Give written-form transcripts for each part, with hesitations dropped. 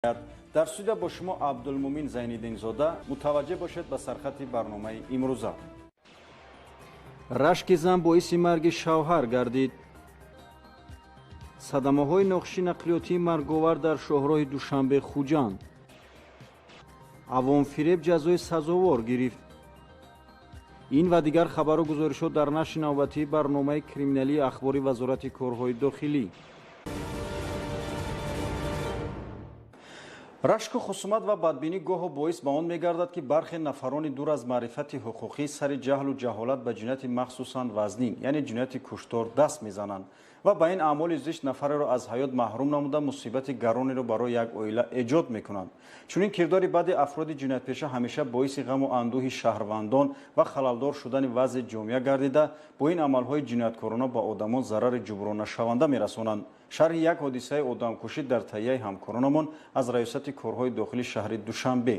Дар студия бо шумо Абдулмумин Зайниддинзода. Мутаваҷҷеҳ бошед ба сархати барномаи имрӯза. Рашки зан боиси марги шавҳар гардид. Садамаҳои нохуши нақлиётии марговар дар шоҳроҳи Душанбе Хуҷанд. Авомфиреб ҷазои сазовор гирифт. Ин ва дигар хабару гузоришҳо дар нашри навбатии барномаи криминалии ахбори Вазорати корҳои дохилӣ. Рашку хусумат ва бадбинӣ гоҳо боис ба он мегардад, ки бархе нафарони дур аз маърифати ҳуқуқӣ сари ҷаҳлу ҷаҳолат ба ҷинояти махсусан вазнин, яъне ҷинояти куштор даст мезананд ва ба ин аъмоли зишт нафареро аз ҳаёт маҳрум намуда мусибати гаронеро барои як оила эҷод мекунанд. Чунин кирдори баъди афроди ҷиноятпеша ҳамеша боиси ғаму андӯҳи шаҳрвандон ва халалдор шудани вазъи ҷомеа гардида, бо ин амалҳои ҷинояткорона ба одамон зарари ҷуброннашаванда мерасонанд. Шарҳи як ҳодисаи одамкушӣ дар таҳияи ҳамкоронамон аз Раёсати корҳои дохили шаҳри Душанбе.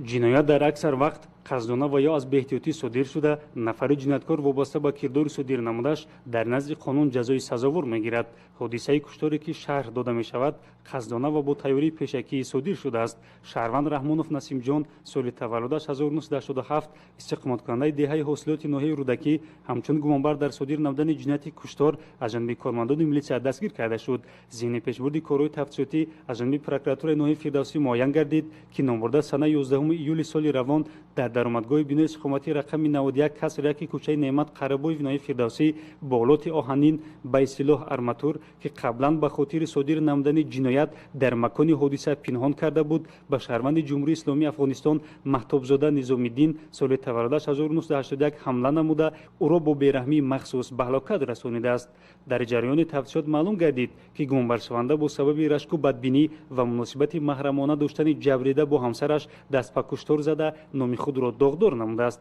Ҷиноят дар аксар вақт қасдона ва ё аз беэҳтиётӣ содир шуда, нафари ҷинояткор вобаста ба кирдори содир намудаш дар назди қонун ҷазои сазовор мегирад. Ҳодисаи кушторе, ки шарҳ дода мешавад, қасдона ва бо тайёрии пешакӣ содир шудааст. Шаҳрванд Раҳмонов Насимҷон, соли таваллудаш 1987, истиқоматкунандаи деҳаи Ҳосилоти ноҳияи Рӯдакӣ, ҳамчун гумонбар дар содир намудани ҷинояти куштор аз ҷониби кормандони милитсия дастгир карда шуд. Зимни пешбурди корҳои тафтишотӣ аз ҷониби прокуратураи ноҳияи Фирдавсӣ муайян гардид, ки номбурда санаи 11 июли соли равон дар даромадгоҳи бинои истиқоматӣ рақами 91 каср 1 кӯчаи Неъмат Қарабоев ноҳияи Фирдавсӣ бо олоти оҳанин, ба истилоҳ арматур, ки қаблан ба хотири содир намудани ҷиноят дар макони ҳодиса пинҳон карда буд, ба шаҳрванди Ҷумҳурии Исломии Афғонистон Маҳтобзода Низомиддин, соли таваллудаш 1981, ҳамла намуда, ӯро бо бераҳмии махсус ба ҳалокат расонидааст. Дар ҷараёни тафтишот маълум гардид, ки гумонбаршаванда бо сабаби рашку бадбинӣ ва муносибати маҳрамона доштани ҷабрида бо ҳамсараш даст ба куштор зада, номи худро доғдор намудааст.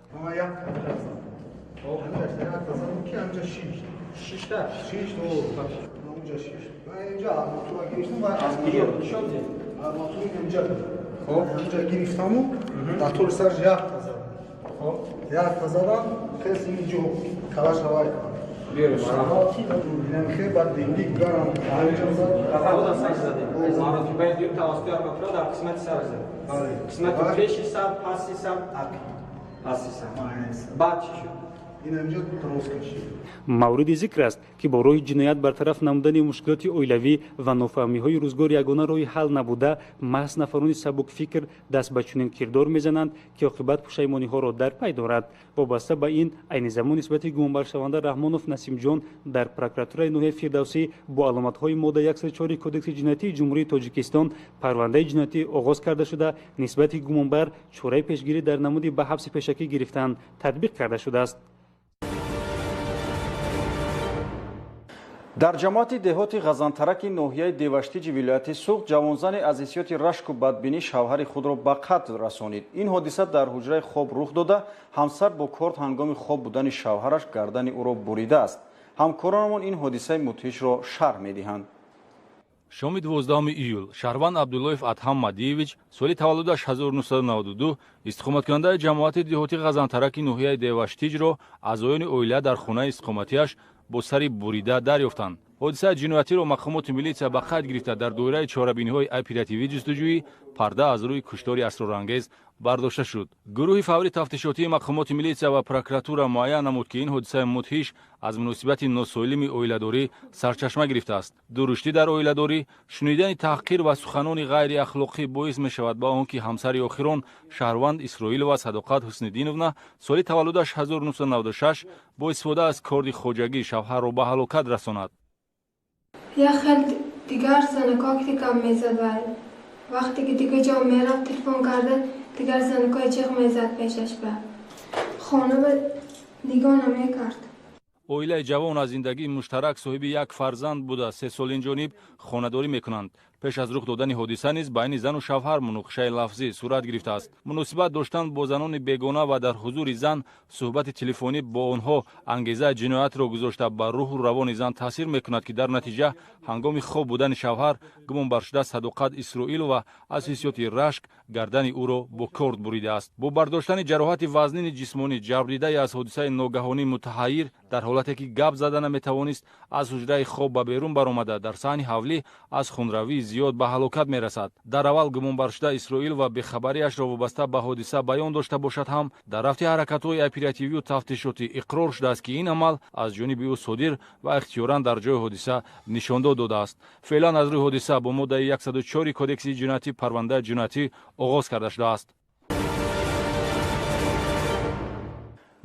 Қисмати пеши сар, паси сар, паси сар. Баъд чӣ шуд? Мавриди зикр аст, ки бо роҳи ҷиноят бартараф намудани мушкилоти оилавӣ ва нофаҳмиҳои рӯзгор ягона роҳи ҳал набуда, маҳз нафарони сабукфикр даст ба чунин кирдор мезананд, ки оқибат пушаймониҳоро дар пай дорад. Вобаста ба ин, айни замон нисбати гумонбаршаванда Раҳмонов Насимҷон дар прокуратураи ноҳияи Фирдавсӣ бо аломатҳои модда 104 Кодекси ҷиноятии Ҷумҳурии Тоҷикистон парвандаи ҷиноятӣ оғоз карда шуда, нисбати гумонбар чораи пешгирӣ дар намуди ба ҳабси пешакӣ гирифтан татбиқ карда шудааст. Дар ҷамоати деҳоти Ғазантараки ноҳияи Деваштиҷи вилояти Суғд ҷавонзане аз ҳиссиёти рашку бадбинӣ шавҳари худро ба қатл расонид. Ин ҳодиса дар ҳуҷраи хоб рух дода, ҳамсар бо корд ҳангоми хоб будани шавҳараш гардани ӯро буридааст. Ҳамкоронамон ин ҳодисаи мудҳишро шарҳ медиҳанд. Шоми 12 июл шаҳрванд Абдуллоев Адҳам Мадиевич, соли таваллудаш 1992, истиқоматкунандаи ҷамоати деҳоти Ғазантараки ноҳияи Деваштиҷро аъзоёни оила дар хонаи истиқоматиаш бо сари бурида дарёфтанд. Ҳодисаи ҷиноятиро мақомоти милитсия ба қайд гирифта, дар доираи чорабиниҳои оперативӣ ҷустуҷӯӣ парда аз рӯи куштори асрорангез бардошта шуд. Гурӯҳи фаври тафтишотии мақомоти милитсия ва прокуратура муайян намуд, ки ин ҳодисаи мудҳиш аз муносибати носолими оиладорӣ сарчашма гирифтааст. Дуруштӣ дар оиладорӣ, шунидани таҳқир ва суханони ғайриахлоқӣ боис мешавад ба он ки ҳамсари охирон шаҳрванд Исроилова Садоқат Ҳусниддиновна, соли таваллудаш 1996, бо истифода аз корди хоҷагӣ шавҳарро ба ҳалокат расонад. Як хел дигар занако ки гап мезад, вай вақте ки дигар ҷо мерафт, телефон карда, дигар занакои ҷиғ мезад пешаш, ба хона ба нигоҳ намекард. Оилаи ҷавон аз зиндагии муштарак соҳиби як фарзанд буда, 3 сол инҷониб хонадорӣ мекунанд. Пеш аз рух додани ҳодиса низ байни зану шавҳар муноқишаи лафзӣ сурат гирифтааст. Муносибат доштан бо занони бегона ва дар ҳузури зан суҳбати телефонӣ бо онҳо ангезаи ҷиноятро гузошта, ба рӯҳу равони зан таъсир мекунад, ки дар натиҷа ҳангоми хоб будани шавҳар гумонбаршуда Садоқат Исроилова аз ҳиссиёти рашк гардани ӯро бо корд буридааст. Бо бардоштани ҷароҳати вазнини ҷисмонӣ ҷабрдидаи аз ҳодисаи ногаҳонӣ мутаҳайир, дар ҳолате ки гап зада наметавонист, аз ҳуҷраи хоб ба берун баромада, дар саҳни ҳавлӣ аз хунравии зиёд ба ҳалокат мерасад. Дар аввал гумонбаршуда Исроил ва бехабариашро вобаста ба ҳодиса баён дошта бошад ҳам, дар рафти ҳаракатҳои оперативию тафтишотӣ иқрор шудааст, ки ин амал аз ҷониби ӯ содир ва ихтиёран дар ҷои ҳодиса нишондод додааст. Феълан аз рӯи ҳодиса бо моддаи 104 Кодекси ҷиноятӣ парвандаи ҷиноятӣ оғоз карда шудааст.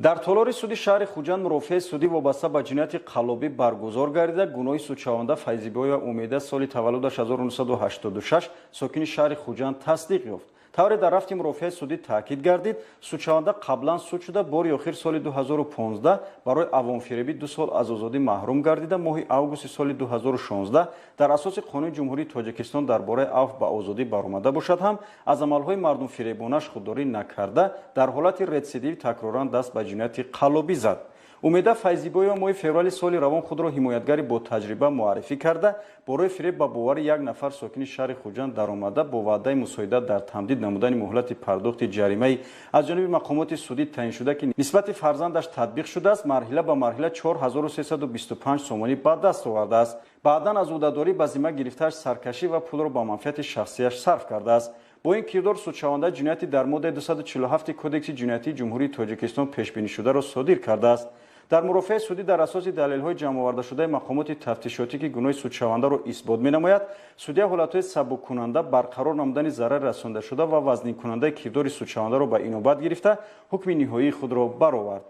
Дар толори суди шаҳри Хуҷанд мурофиаи судӣ вобаста ба ҷинояти қаллобӣ баргузор гардида, гуноҳи судшаванда Файзибоева Умеда соли таваллудаш 1986 сокини шаҳри Хуҷанд тасдиқ ёфт. Тавре дар рафти мурофиаи судӣ таъкид гардид, судшаванда қаблан суд шуда, бори охир соли 2015 барои авомфиребӣ 2 сол аз озодӣ маҳрум гардида, моҳи августи соли 2016 дар асоси қонуни Ҷумҳурии Тоҷикистон дар бораи авф ба озодӣ баромада бошад ҳам, аз амалҳои мардумфиребонаш худдорӣ накарда, дар ҳолати ретсидив такроран даст ба ҷинояти қаллобӣ зад. Умеда Файзибоева моҳи феврали соли равон худро ҳимоятгари бо таҷриба муаррифӣ карда, бо роҳи фиреб ба бовари як нафар сокини шаҳри Хуҷанд даромада, бо ваъдаи мусоидат дар тамдид намудани муҳлати пардохти ҷаримаи аз ҷониби мақомоти судӣ таъин шуда, ки нисбати фарзандаш татбиқ шудааст, марҳила ба марҳила 4325 сомонӣ ба даст овардааст. Баъдан аз ӯҳдадорӣ ба зимма гирифтааш саркашӣ ва пулро ба манфиати шахсияш сарф кардааст. Бо ин кирдор судшаванда ҷинояти дар моддаи 247 Кодекси ҷиноятии Ҷумҳурии Тоҷикистон пешбинишударо содир кардааст. Дар мурофиаи судӣ дар асоси далелҳои ҷамъовардашудаи мақомоти тафтишотӣ, ки гуноҳи судшавандаро исбот менамояд, судя ҳолатҳои сабуккунанда, барқарор намудани зарари расондашуда ва вазнинкунандаи кирдори судшавандаро ба инобат гирифта, ҳукми ниҳоии худро баровард.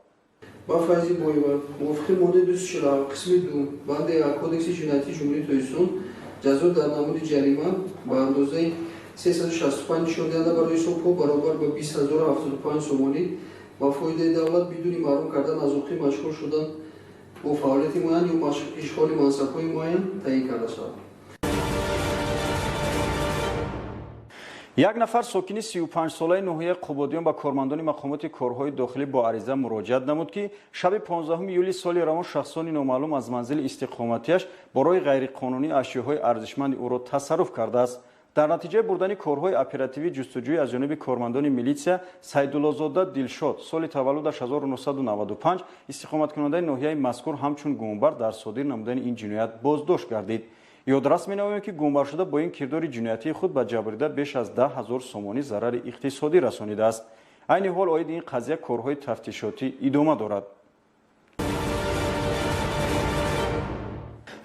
Ба Файзибоева мувофиқи моддаи 247 қисми 2 банди А Кодекси ҷиноятии Ҷумҳурии Тоҷикистон ҷазо дар намуди ҷарима ба андозаи 365 нишондиҳанда барои ҳисобҳо баробар ба 20075 сомонӣ ба фоидаи давлат бидуни маҳрум кардан аз ҳуқуқи машғул шудан бо фаъолияти муайян ё ишғоли мансабҳои муайян таъин карда шавад. Як нафар сокини 35-солаи ноҳияи Қубодиён ба кормандони мақомоти корҳои дохилӣ бо ариза муроҷиат намуд, ки шаби 15 июли соли равон шахсони номаълум аз манзили истиқоматиаш бо роҳи ғайриқонунӣ ашёҳои арзишманди ӯро тасарруф кардааст. Дар натиҷаи бурдани корҳои оперативии ҷустуҷӯӣ аз ҷониби кормандони милитсия Сайдуллозода Дилшод соли таваллудаш 1995 истиқоматкунандаи ноҳияи мазкур ҳамчун гумонбар дар содир намудани ин ҷиноят боздошт гардид. Ёдрас менамоем, ки гумонбаршуда бо ин кирдори ҷиноятии худ ба ҷабрдида беш аз 10 000 сомонӣ зарари иқтисодӣ расонидааст. Айни ҳол оиди ин қазия корҳои тафтишотӣ идома дорад.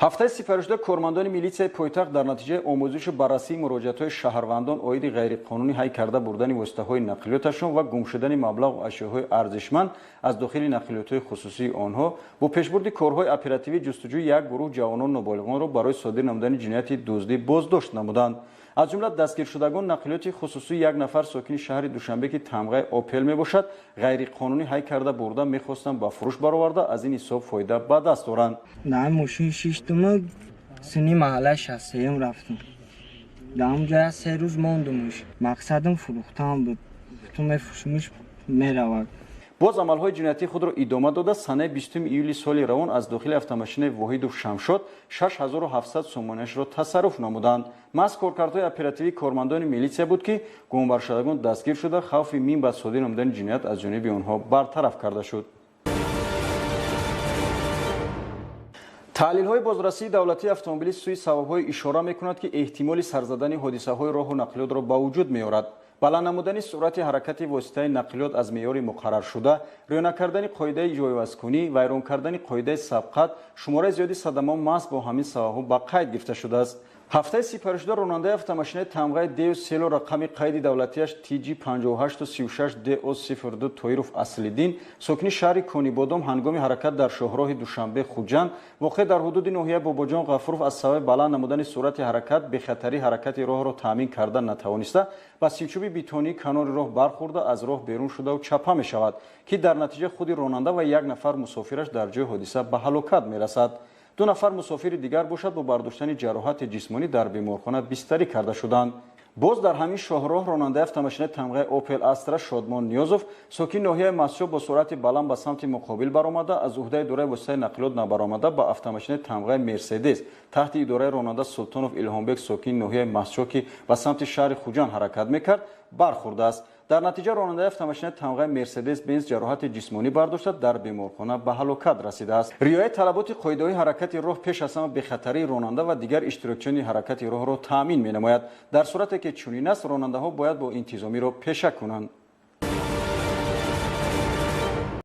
Ҳафтаи сипаришуда кормандони милитсияи пойтахт дар натиҷаи омӯзишу баррасии муроҷиатҳои шаҳрвандон оиди ғайриқонунӣ ҳай карда бурдани воситаҳои нақлиёташон ва гум шудани маблағу ашёҳои арзишманд аз дохили нақлиётҳои хусусии онҳо бо пешбурди корҳои оперативии ҷустуҷӯи як гурӯҳ ҷавонон ноболиғонро барои содир намудани ҷинояти дуздӣ боздошт намуданд. Аз ҷумла дастгиршудагон нақлиёти хусусии як нафар сокини шаҳри Душанбе, ки тамғаи Опел мебошад, ғайриқонунӣ ҳай карда бурда мехостанд ба фурӯш бароварда, аз ин ҳисоб фоида ба даст оранд. Дар мошин шиштуму сини маҳаллаи 63-м рафтум. Дар он ҷоя 3 рӯз мондумуш. Мақсадам фурӯхтан буд. Ту мефурӯшумуш, меравад. Боз амалҳои ҷиноятии худро идома дода, санаи 20 июли соли равон аз дохили автомошинаи Воҳидов Шамшод 6700 сомониашро тасарруф намуданд. Маҳз коркардҳои оперативии кормандони милитсия буд, ки гумонбаршудагон дастгир шуда, хавфи мин ба содир намудани ҷиноят аз ҷониби онҳо бартараф карда шуд. Таҳлилҳои бозрасии давлатии автомобилӣ сӯи сабабҳое ишора мекунад, ки эҳтимоли сарзадани ҳодисаҳои роҳу нақлиётро ба вуҷуд меорад. Баланд намудани суръати ҳаракати воситаи нақлиёт аз меъёри муқарраршуда, риоя накардани қоидаи ҷойвазкунӣ, вайрон кардани қоидаи сабқат, шумораи зиёди садамаҳо маҳз бо ҳамин сабабҳо ба қайд гирифта шудааст. Ҳафтаи сипаришуда ронандаи автомошинаи тамғаи Деу Село рақами қайди давлатиаш TG 5836 DO 02 Тоиров Аслиддин, сокини шаҳри Конибодом, ҳангоми ҳаракат дар шоҳроҳи Душанбе Хуҷанд, воқеъ дар ҳудуди ноҳияи Бобоҷон Ғафуров, аз сабаби баланд намудани суръати ҳаракат бехатарии ҳаракати роҳро таъмин карда натавониста, ба симчӯби бетонии канори роҳ бархӯрда, аз роҳ берун шудаву чапа мешавад, ки дар натиҷа худи ронанда ва як нафар мусофираш дар ҷои ҳодиса ба ҳалокат мерасад. 2 нафар мусофири дигар бошад бо бардоштани ҷароҳати ҷисмонӣ дар беморхона бистарӣ карда шуданд. Боз дар ҳамин шоҳроҳ ронандаи автомошинаи тамғаи Опел Астра Шодмон Ниёзов, сокини ноҳияи Мастчоҳ, бо суръати баланд ба самти муқобил баромада, аз уҳдаи идораи воситаи нақлиёт набаромада, ба автомошинаи тамғаи Мерседес таҳти идораи ронанда Султонов Илҳомбек, сокини ноҳияи Мастчоҳ, ки ба самти шаҳри Хуҷанд ҳаракат мекард, бархӯрдааст. Дар натиҷа ронандаи автомошинаи тамғаи Мерседес Бенз ҷароҳати ҷисмонӣ бардошта, дар беморхона ба ҳалокат расидааст. Риояи талаботи қоидаҳои ҳаракати роҳ пеш аз ҳама бехатарии ронанда ва дигар иштирокчиёни ҳаракати роҳро таъмин менамояд. Дар сурате ки чунин аст, ронандаҳо бояд бо интизомиро пеша кунанд.